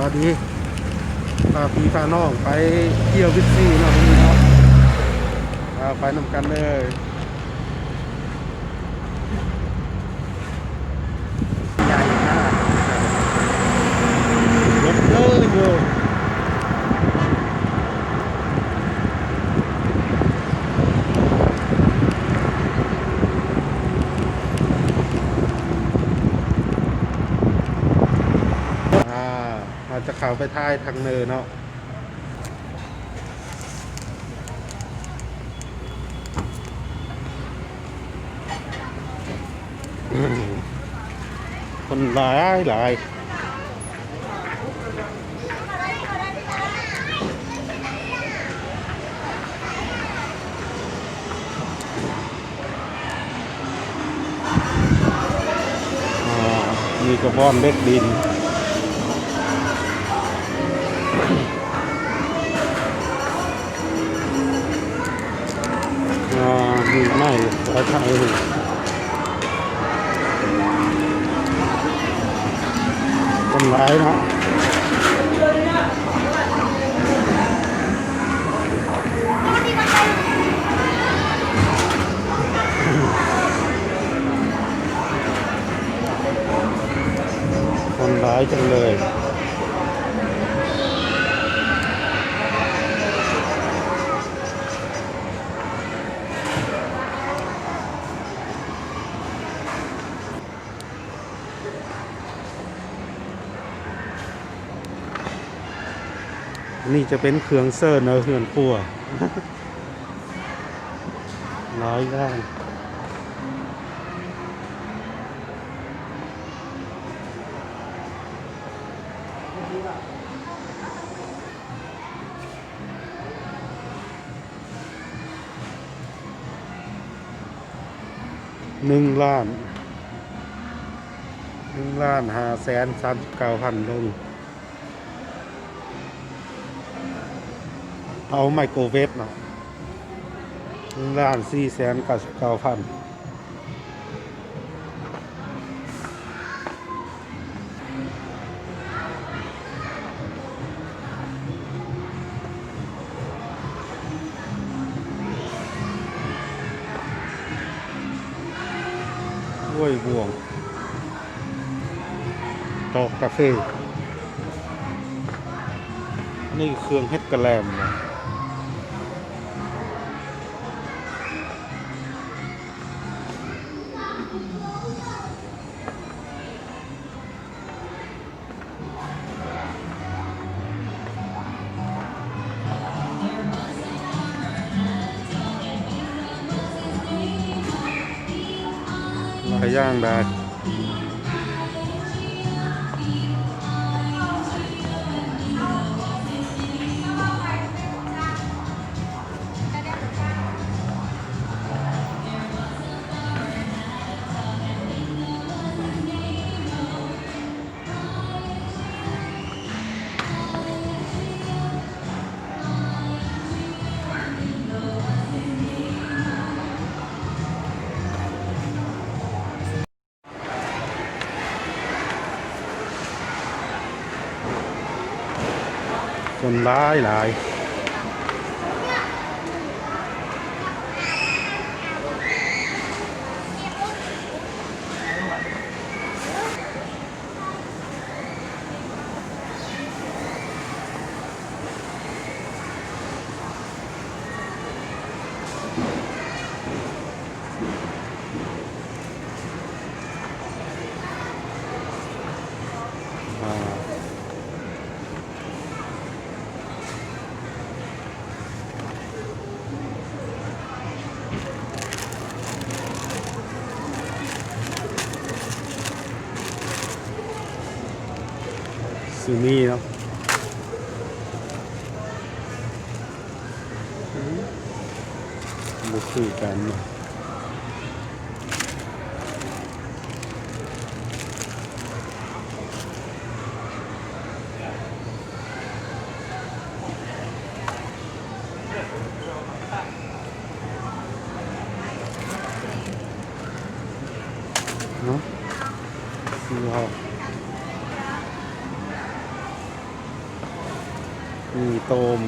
พอดี พาพี่พาน้องไปเที่ยวบิ๊กซีเนาะ มื้อนี้เนาะ เอาไปนำกันเลย ใหญ่มาก รถเยอะอยู่ อ่า เราจะเข้าไปถ่ายทางเนินเนาะ คนหลายหลาย อ่า นี่ก็บ่อนเด็กดิน ອ່າ ມີໄມ້ ໄວ້ຖ່າຍຮູບ ຄົນຫຼາຍເນາະ ຄົນຫຼາຍຈັງເລີຍ. ອັນນີ້ຈະເປັນເຄື່ອງເຊີນເນາະ ເຮືອນຄົວ ຫຼາຍຢ່າງ. ໜຶ່ງລ້ານ ໜຶ່ງລ້ານຫ້າແສນສາມສິບເກົ້າພັນເດີນີ້ ເຕົາໄມໂຄຣເວຟເນາະ ໜຶ່ງລ້ານສີ່ແສນເກົ້າສິບເກົ້າພັນ. ໂອ້ຍ ບ່ວງ ຕອກກາເຟ ນີ້ເຄື່ອງເຮັດກະແລັມ. ຫຼາຍຢ່າງຫຼາຍ. ຄົນຫຼາຍຫຼາຍ. ອ່າ ຊິມີເນາະ. ບໍ່ຄືກັນ. ເນາະ ຄືເຮົາ. ມີໂຕມ.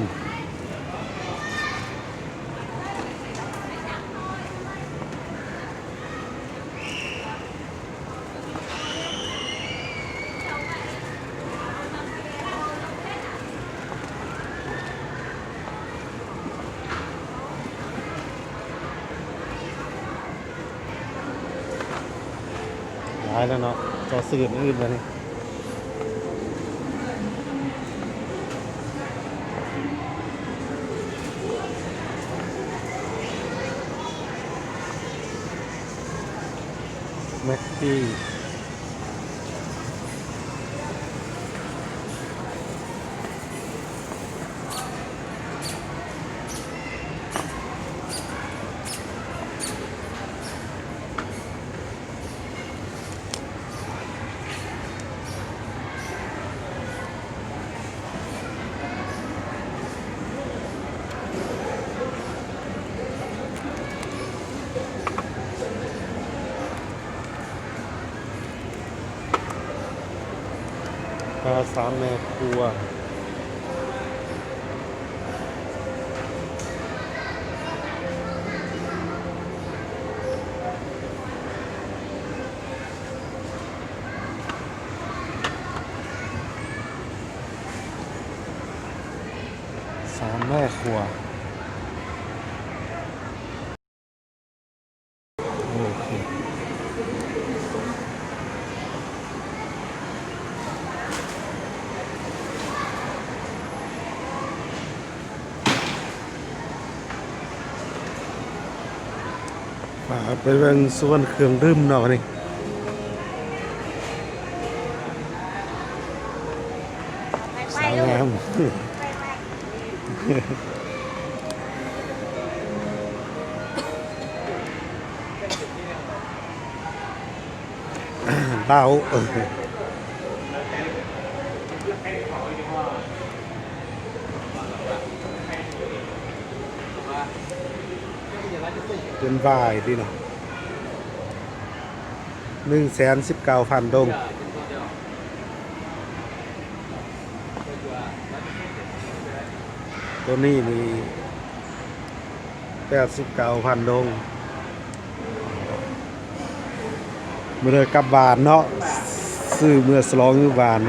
ຫຼາຍແລ້ວເນາະ ຈະຊື້ອື່ນແລ້ວນີ້. ແມັກກີ້ ກາສາມແມ່ຄົວ. ສາມແມ່ຄົວ. ໂອເຄ ອ່າ ໄປເບິ່ງສວນເຄື່ອງດື່ມເນາະ ນີ້ ສາວງາມ. ເຫຼົ້າ ເປັນວາຍຕິເນາະ ໜຶ່ງແສນສິບເກົ້າພັນດົງ. ໂຕນີ້ນີ້ ແປດສິບເກົ້າພັນດົງ. ມື້ເດີກັບບ້ານເນາະ ຊື້ເມືອສະຫຼອງຢູ່ບ້ານ.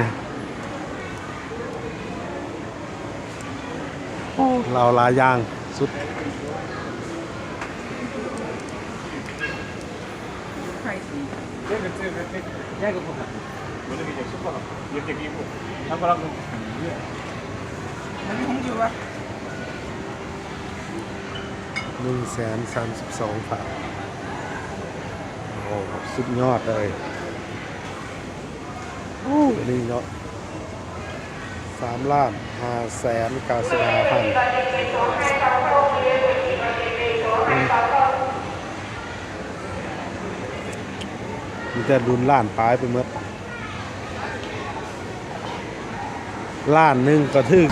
ໂອ້ ເຫຼົ້າຫຼາຍຢ່າງສຸດ. ໜຶ່ງແສນສາມສິບສອງພັນ. ໂອ້ ສຸດຍອດເລີຍ. ໂອ້ ນີ້ເນາະ ສາມລ້ານຫ້າແສນເກົ້າສິບຫ້າພັນ. ມີແຕ່ລຸ້ນລ້ານປາຍໄປໝົດ. ລ້ານໜຶ່ງກໍຖືກ.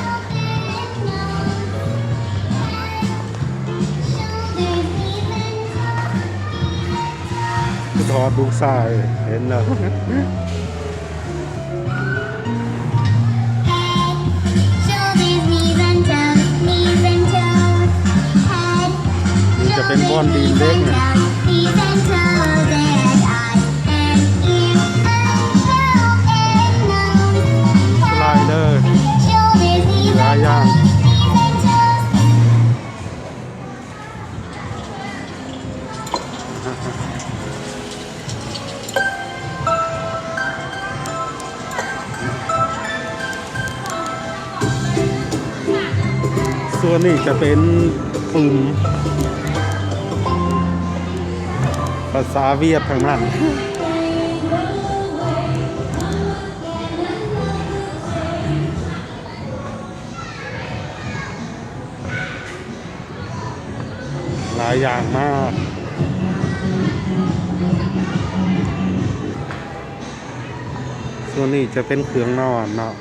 ຄຶດຮອດລູກຊາຍ ເຫັນແລ້ວ. ນີ້ຈະເປັນບ່ອນດີນເດັກນະ. ຫຼາຍເດີ ຫຼາຍຢ່າງ. ສ່ວນນີ້ຈະເປັນປຶມ ພາສາຫວຽດທັງນັ້ນ. ຫຼາຍຢ່າງມາກ. ສ່ວນນີ້ຈະເປັນເຄື່ອງນອນເນາະ.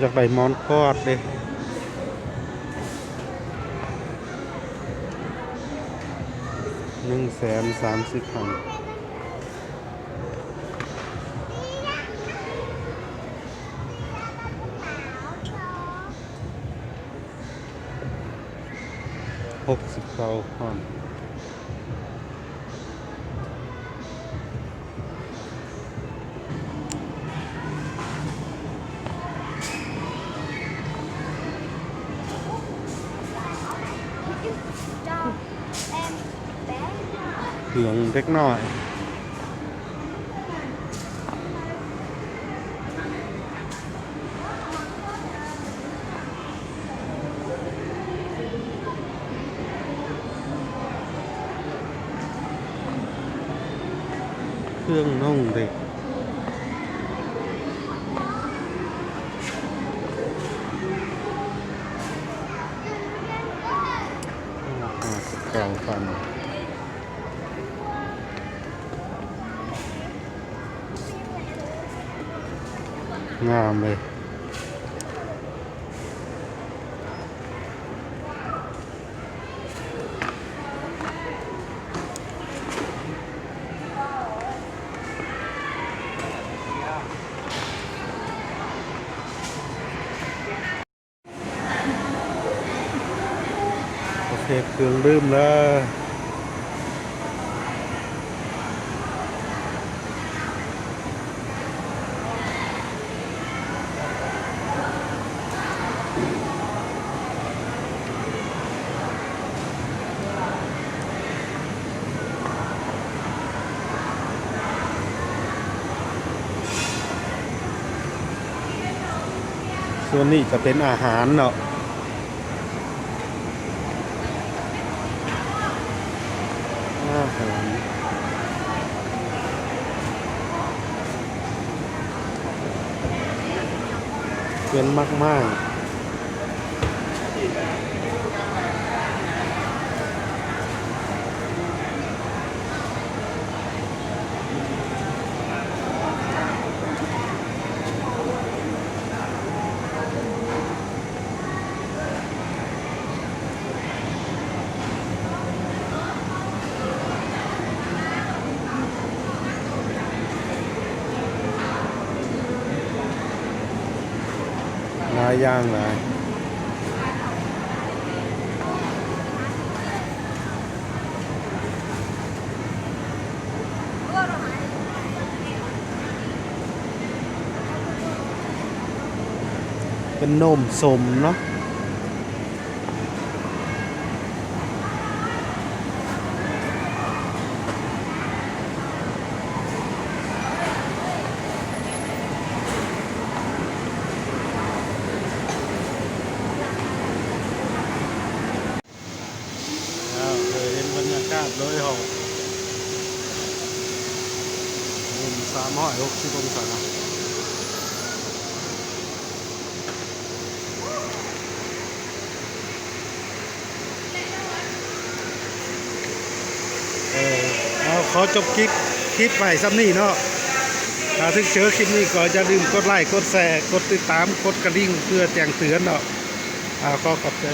ຢາກໄດ້ໝອນກອດເດ້. ໜຶ່ງແສນສາມສິບພັນ ຫົກສິບເກົ້າພັນ. ເຄື່ອງເດັກນ້ອຍ. ເຄື່ອງນຸ່ງເດັກ ຫ້າສິບເກົ້າພັນ. ງາມເລີຍ. ປະເພດເຄື່ອງດື່ມເດີ. ສ່ວນນີ້ຈະເປັນອາຫານເນາະ ອາຫານ ເປັນໝາກໄມ້. ຫຼາຍຢ່າງຫຼາຍ. ເປັນນົມສົ້ມເນາະ. ເອີ ເຫັນບັນຍາກາດໂດຍຮອບ ມຸມສາມຮ້ອຍຫົກສິບອົງສາ. ເອີ ເອົາ ຂໍຈົບຄລິບ ຄລິບໄວ້ສ່ຳນີ້ເນາະ. ຖ້າຖືກໃຈຄລິບນີ້ກໍຢ່າລືມກົດໄລ ກົດແຊ ກົດຕິດຕາມ ກົດກະດິ່ງເພື່ອແຈ້ງເຕືອນເນາະ. ອາ ຂໍຂອບໃຈ.